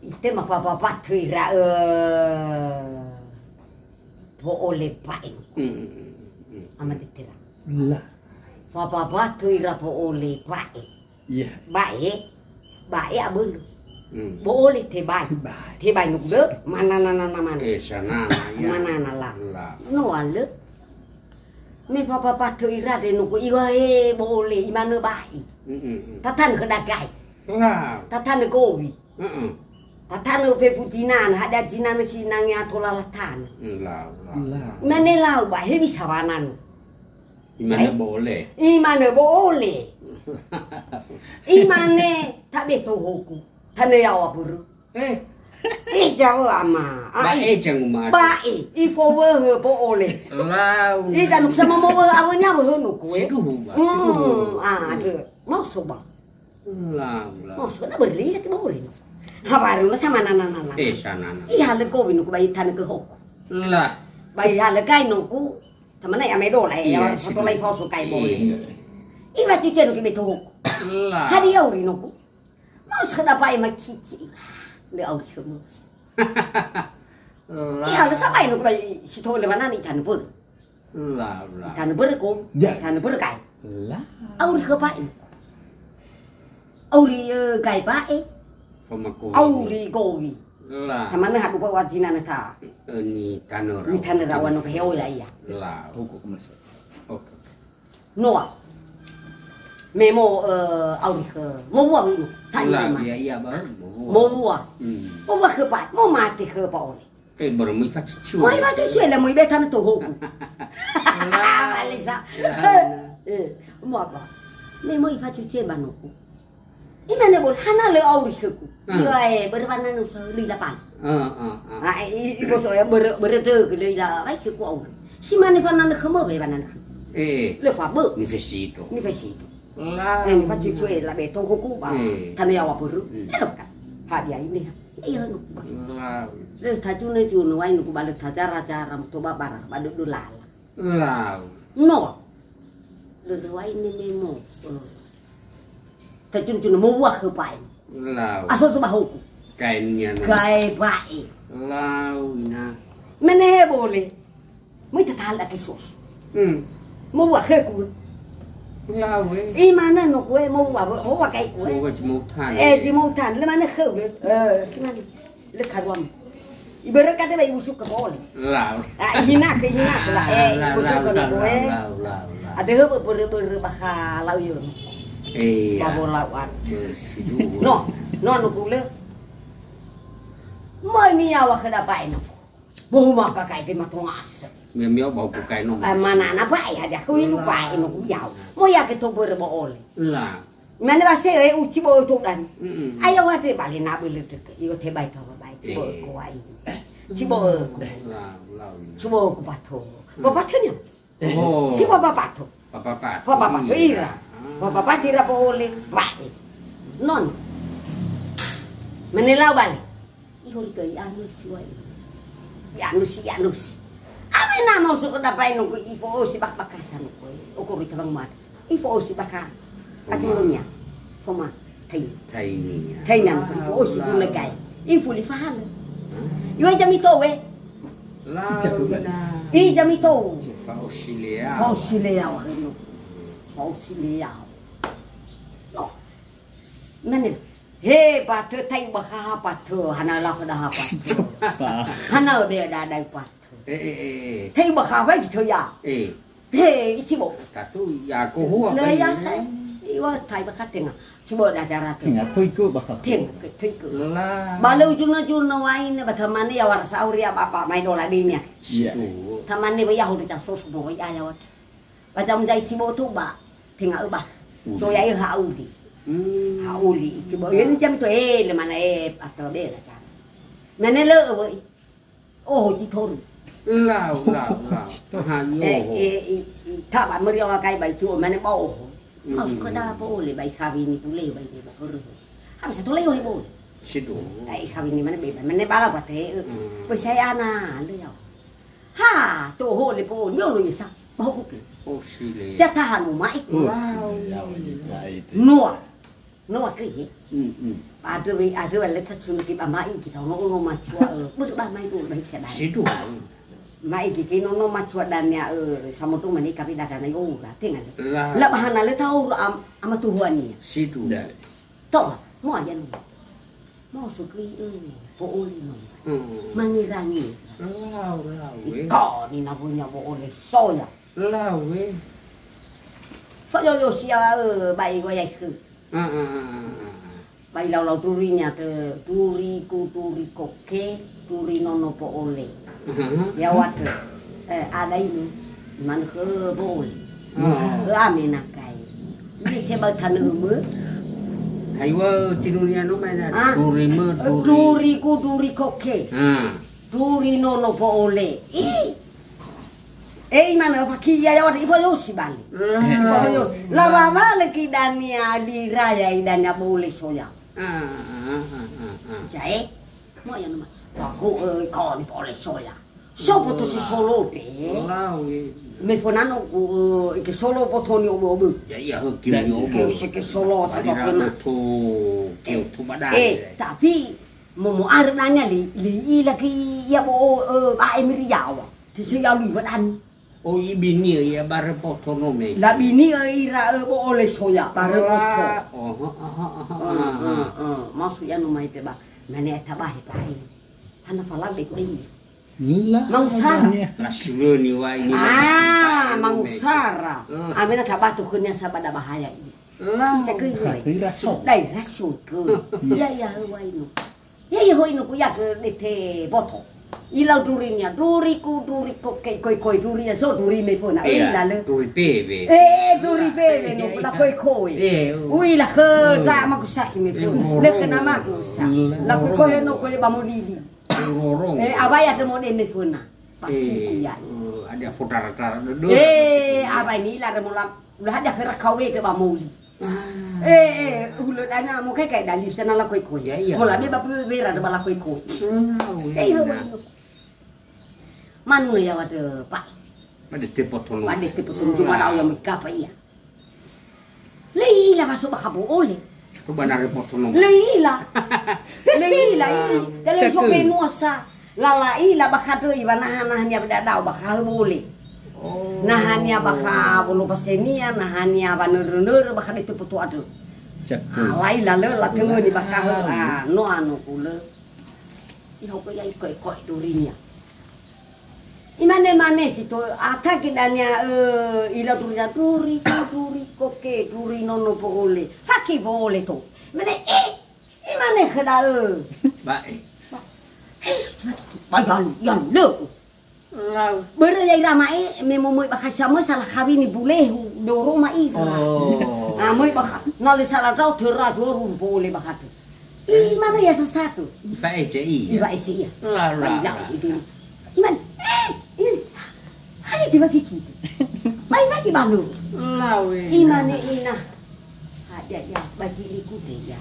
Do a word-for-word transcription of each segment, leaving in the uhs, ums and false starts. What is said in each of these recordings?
Itema fababatu ira, eh, po'ole ba'e. Mm, mm, mm, mm. Ama detera. La. Fababatu ira po'ole ba'e. Iya. Ba'e, ba'e abölö. Hmm. Bo'ole tebai. Tebai. Tebai nuku dö, manana-nana mana. Eh, sanana, ya. Manana la. La. Noa lö. Me fababatu ira de nuku iŵa'ö bo'ole, imanö ba'i. Mm, mm, mm. Tatanö khö dagai. La. Tatanö gowi. Mm, mm. Tatanö fefu zinanö, hadia zinanö sinangea tola latanö. Mm, la, la, la. Mane lau ba, hewisa wananö. Imane bo'ole. Imane bo'ole. Imane tabe tohoku. Tane yaŵa börö. Eh. Eh, jawa ama. Ba'e janguma. Ba'e. Ifowöhö bo'ole. Lau. Ida nuksa mamowöhö awönia wöhö nuku, eh. Siduhu, ba. Hmm, siduhu. Ah, ada. Mau soba. Lau, lau. Mau soba, na börö lagi bo'ole. Habaru na sama nana nana. Eh, sanana. Ihalö gowi nuku ba itane ke hoku. Lah. Ba ihalö kai nuku. Tamane ya medo la, eh, iya, ya, satu lai fosu kai boy. Iya. Iŵa'ö cucu nuku beto hoku. La. Hadia auri nuku. Mau sekedar pa'i makiki. Le auri kemus. La. Iya, le sabai nuku bai si to'ö le wanani itanö börö. La, la. Itanö börö ko. Ya. Itanö börö kai. La. Auri khö pa'i. Auri, eh, kai ba'e. Famakowi. Auri gowi. La. Tamane haduwa wa zinanö ta. Eh, nitanö rawa. Nitanö rawa no kehe ola iya. La. Huku kemudian. Oke. Noa. Me mo, eh, auri khö. Mo wua winu. Tani la, ma. Iya, iya, ba. Mo wua. Mo wua. Hmm. Mo wua khö pa. Mo mate khö pa ole. Eh, börö möi facucue. Möi facucue la möi be tanö tohoku. La. Balesa. La. Eh, mo apa? Me möi facucue ba noku. Imane bo'ole, hana lö auri khöku. Ah. Iŵa'ö, börö wananö sa lö ila pali. Ah, ah, ah. Ah, i, i, i boso ya, börö, börö dögö lö ila, bai khöku auri. Si mane wananö khömö, be wananö khöku. Eh, eh. Lö fabö. Nifesito. Nifesito. La. Eh, nifacucue la be tohoku ba. Eh. Tanö yaŵa börö. Hmm. Lö ka. Hadia ini ha. Iya, nuku ba. La. Lö tajunö-junö wai nuku ba lö tajara-jara muto ba bara ba dödö lala. Lau. No. Dödö wai ne me mo. Eh. Tajunö-junö mo wua khö pa'i. Lau. Aso so ba hoku. Kainnia no. Kai pa'i. Lau, ina. Mane bo'ole. Möi tatalö ke sos. Hmm. Mo wua khöku. Lau, eh. Imane noku, eh, mo wua, mo wua kaiku, eh. Mo wua zi mo utanö. Eh, zi mo utanö. Le mane khöu, eh. Eh, si mane. Lö karuam. Ibörö ka teba iwusu ke bo'ole. Lau. Ah, ihinakö, ihinakö la. Eh, lau, iwusu lau, ke lau, noku, eh. Lau, lau, lau, lau. Ada hö börö-börö bakha lau yö. Iya. Ba bolau an. Börö siduhu. No, no, nuku lö. Möi miyaŵa khö da ba'e noku. Mo maka kai ke matongasö. Mia, mia bau ku kai no. Eh, manana ba'e hadia khö inu ba'e noku yau. Mo ya ke to börö bo'ole. La. Mane ba se, eh, uci bo'ö to dan. Mm-mm. Ayo wa te bale na bele teke. Iyo te bai to bai. Ci bo'ö ko ai. Ci bo'ö ko. La, la, la. Ci bo'ö ko pato. Ba pato nya. Oh. Si wa ba pato. Ba pato. Ba pato ira. Ah. Ba pato ira bo'ole ba'e. Non. Mane lau bale. Ihori ke ianu si wa. Ianu si, ianu si. Ame na mau suku dapai nunggu ifo si bak bakasa nunggu. Okori tabang mat. Ifo'osi bakha. Foma. Atulönia. Foma. Taini. Taini. Taina. Ifo'osi dulegai. Ifuli fahalö. Hah? Iwa jami towe. Lau ina. I jami towe. Fa'osi leao. Fa'osi leao heno. Fa'osi leao. No. Mane. He, patö tai bakha patö, hana la khöda ha patö. Hana be da dai patö. Eh, eh, eh. Tai bakha bai gitu ya. Eh. He, isi bo. Tatu ya ko hua. Le ya sai. Iwa tai bakha tenga. Coba da cara tu. Tenga, toiko bakha. Tenga, toiko. La. Bale ujung-ujung na wain, ba tamane ya warasa auria bapa mai dola dinya. Iya. Tamane wa ya ho da sos bo ya ya wa. Ba jam jai cibo tu ba, tenga ba. Uli. So ya ha uli. Hmm. Ha uli cibo. Ya ni jam tu, eh, le mana, eh, atau be la cara. Mane le, eh, oh, ci toru. Lau, lau, lau. Ha, yo. Eh, eh, i, i, ta ba meri wa kai ba icu, mane ba oh. Hmm. Mau ko da bo le ba i kawini pule ba i ba ko. Ha bisa to le yo he bo. Sido. Ai kawini mane be, mane bala ba te. Hmm. Ko saya ana le ya. Ha, toho le po, nyolo yesa. Ba ho kuke. Oh, sile. Ja tahan mo mai. Oh, sile. Noa. No wa kö ye. Mm, mm. Ba andre we, andre we le ta cunu ki ba ma'i ki ta no, no macua, eh, bus ba ma'i, bus ba hiksa dai. Situ. Ma'i ki ki no, no macua dania, eh, samoto mani kapi dagana yo, la tenga le. La. La bahana le ta uru am-, ama tuhuania. Situ. Dai. Tola, mo aja no. Mo sukui, eh, po oli no. Hmm. Mangirangi. Lau, lau, eh. Iko ni na punya bo ole soya. Lau, eh. Fa yo yo sia, eh, ba i goya ikö. Ah, ah, ah, ah, ah. Ba ilau-lau durinia tö, duri ku, duri koke, duri nono po ole. Ah, ah. Ya wate. Eh, ada ini. Manö khö boi. Oh. Ö, amena kai. Ni ke bau tanö mö. Hai wa tinuni anu mai na. Ah. Duri mö, eh, duri. Duri ku, duri koke. Ah. Duri nono po ole. Ih. Eh, imana apa ki ya, ya, wa, ifa yosi bali. Ah. Ifa yosi. La wa, wa, le ki dania li raya i dania bole soya. Ah, ah, ah, ah, ah. Jae. Mo ya nama. Aku, eh, kau ni bole soya. So poto si solo de. Lau, eh. Me fonano ku, eh, ke solo poto ni obo-obo. Ya, iya, he, kiu ni obo. Ke se ke solo sa. Badira pernah. Poto, kiu tu badai. Eh, tapi mo, mo ar nanya li, li ila ki ya bo, eh, A M Riawa. Ti se ya lu badani. Oh, i bini ya bare poto no me. La bini, eh, ira, eh, bo ole soya, bare poto. Oh, ha, ha, ha, ha, ha. Eh, eh, eh. Maksud ya no mai pe ba. Nane tabahe pahe. Hana falabe ku ini. Lah, mangusara. Lah, sulö ni wa ini. Ah, mangusara. Hmm. Amena tabatu khönia sabada bahaya ini. Lah. Isa kö. Lah, ira so. Lah, ira so kö. Iya, iya, wa inu. Iya, iya, ho inu ku ya kö dete boto. Ilau durinia, duri ku, duri ko, ke, koi, koi, duri ya so, duri me fona. Iya, ila le. Duri pewe. Eh, duri pewe, no, la koi, koi. Eh, uh. Ui, la kö, ta makusaki me fona. Eh, le kö na makusa. La koi, koi, no, koi, ba molili. Rorong. Eh, awai ada mode me föna. Pasi ku ya. Eh, ada fodara-dara dödö. Eh, awai ni la ada mola, ulah ada khöra kawe ke ba moli. Ah. Eh, eh, hulö dana mo kai kai dali sana la koi-koi. Ya, iya. Mola be ba pe bera ada ba la koi-koi. Hmm, eh, iya, nah. Manu na ya wade, Pak. Pada tepo tolong. Pada tepo tolong. Cuma ada yang kapa iya. Lö i'ila wa so bakha bo ole. Ba na repoto no. Lö i'ila. Lö i'ila ini. Kalau so penua sa. Lala ila bakha döi wa naha-nahania ba dadao bakha hö bo ole. Oh. Nahania bakha bolo pasenia, nahania ba nörö-nörö bakha dete poto adö. Cakep. Ah, la ila lö, la töngöni bakha hö. Ah, no anu kulö. Ihokö ia iko'e-ko'e durinia. Imane-mane si to, atake dania, eh, ila durinia, duri, duri, koke, duri, nono, bo ole. Faki bo ole to. Imane, eh, imane khö da'ö. Ba'e. Ba, eh, ba yalu, yalu, lö. Lau. Börö ya ira ma'e, me momöi bakha samö sala kawini bulehu, doro ma ira. Oh. Ah, möi bakha. Na lö sala ndrao töra zoru bo ole bakha tö. Imane ya sasatu. Ifa ece iya. Ifa ece iya. La, la, la. Iman, eh, ini. Hari tiba kiki. Mai lagi balu. Lawe. Imane ina. Ada ya, bajili kute ya.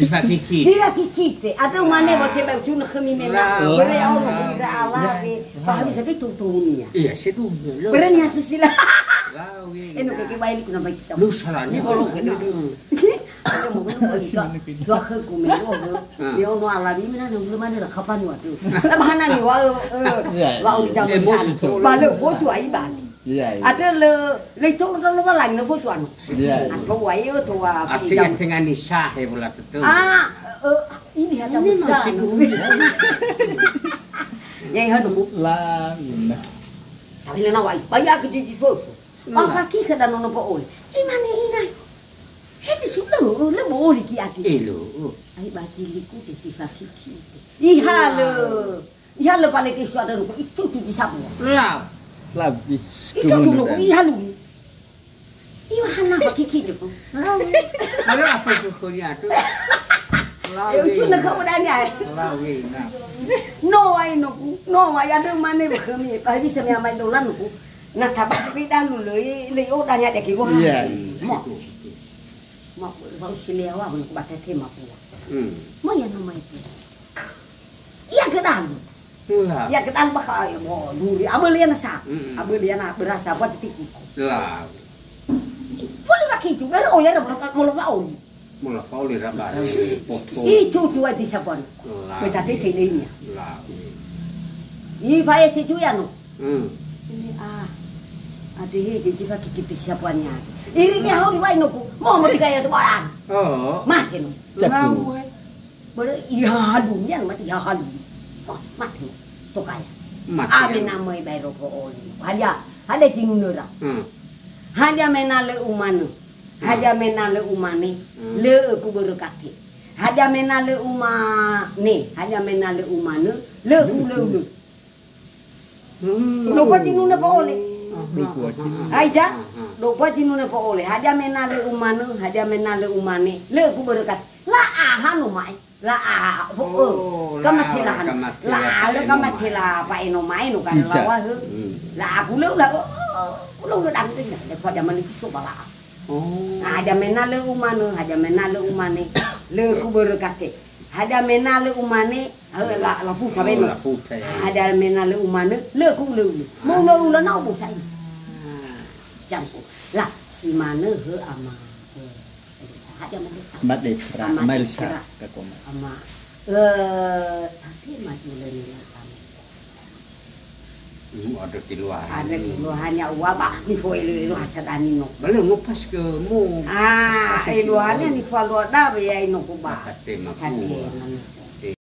Tiba kiki. Tiba kiki te. Ada mane wa te bau cuna khömi mena. La. Börö ya ono ira alawe. Pahami sabi tutunia. Iya, sedu. Börö ni asusila. Lawe. Eno keke bae li kuna bae kita. Lu salahnya. Ni bolo kena. Ada mau kena bae kita. Dua khöku me dua khö. Ah. Dia ono alawi mena na ulama ni rakapa ni wadu. Lah bahana ni wa, eh, iya, wa iya. Udah emosi besar. Tuh. Bale foto ai bali. Iya, iya. Ada le, le itu udah lo balang le foto anu. Iya, iya. Atau wa yo to wa. Artinya dengan nisa he bola tuh. Ah, eh, ini ada ini besar. Masih dulu. Ya, ya, nunggu. Lah, ini. Tapi le na wa, banyak ke jiji foto. Ba fakhi khö da nono bo ole. Imane ina. He te su lö, lö bo ole ki aki. Eh, lö. Ai bajili kute ti fakhi khö. Ihalö. Ihalö pale ke su ada nuku itu tu di sabu. Lau. Lau. Itu tu nuku ihalö. Iwa hana fakhi khö. Lau. Lau apa tu khönia tu? Lau. Eh, ucu na kau dania, eh. Lau, eh, na. No, ai nuku. No, ai ada mane khömi. Pa bisa mi amai dolan nuku. Na tabakha be dalu lö, lö i'oda nia deke goha. Iya. Mo. Mo, bau si lewa, mo ku bata te ma pua. Hmm. Mo ya no mai pua. Iya ke dalu. Iya. Iya ke dalu bakha, mo, duri. Aböli ana sa. Hmm. Aböli ana berasa buat tiki. Lah. Boleh pakai itu, baru oh ya, mo, mo lo oli. Mula fauli rabare poto. I cucu aji sabuan. Lawe. Beta tete leinya. Lawe. I fae si cuya no. Hmm. Ini ah. Aduh, he, jadi pakai kipi sabuannya. Ini dia hau riwai noku. Mau mau tiga ya tu barang. Oh. Mati no. Caku. Lawe. Bere ihalu, ya, mati ihalu. Oh, mati no. Tokaya. Mati. Ame namai baero ko oli. Hadia, hadia jinunura. Hmm. Hadia mena le umanu. Hadia mena le umane, le ku berekate. Hadia mena le umane, hadia mena le umane, le ku le ule. Hmm. Dopa jinune pa'ole. Dopa jinune. Aija, dopa jinune pa'ole. Hadia mena le umane, hadia mena le umane, le ku berekate. La aha no mai. La a, oh, oh, ka mate la, ka mate la, la, ka mate la, pa eno maeno kan. Ica. Lawa he. Hmm. La aku le, la, oh, oh, oh, ku le, la, dan, dan, dan, pada mani so bala. Oh. Nah, hadia mena le umane, hadia mena le umane, le ku berekate. Hadia mena le umane, eh, la, la futa beno. Oh, la futa, ya. Hadia mena le umane, le ku le, le. Mau le, le, na, bu sai. Ah. Jampu. La, si mane he ama. Eh. Hadia Madesra. Madesra, Ama Madesra, Madesra. Ka koma. Ama, eh, tapi maju leni na kami. Hmm, ada keluarnya. Ada keluarnya, ua ba, ni fo elu-elu hasadani no. Belum ngupas ke mu. Ah, pas eluahanya ni fo alua da, ya, ino ku ba. Kate maku. Kate maku.